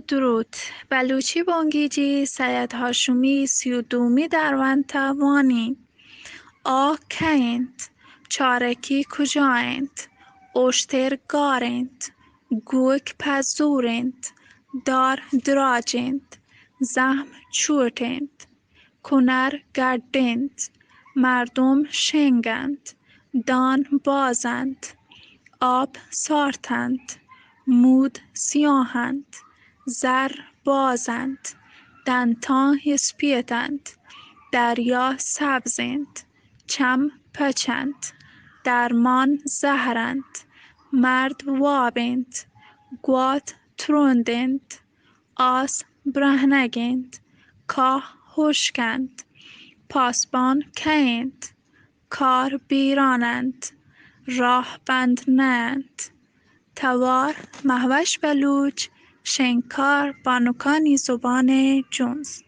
درود. بلوچی بنگیجی سید هاشمی سی و دومی درونت ءَ وانیں. آ کئے انت؟ چارکی کجا انت؟ اشتر گار انت. گوک پزور انت. دار دراج انت. زحم چوٹ انت. کنر گڈ انت. مردم شنگ انت. دان باز انت. آپ سارت انت. مود سیاه انت. زر باز انت. دنتان اسپیت انت. دریا سبز انت. چم پچ انت. درمان زهر انت. مرد واب انت. گوات ترند انت. آس برهنگ انت. کاه هشک انت. پاسبان کئے انت؟ کار بیران انت. راه بند نه انت. توار مهوش بلوچ، شنگکار بانکانی زبان جنز.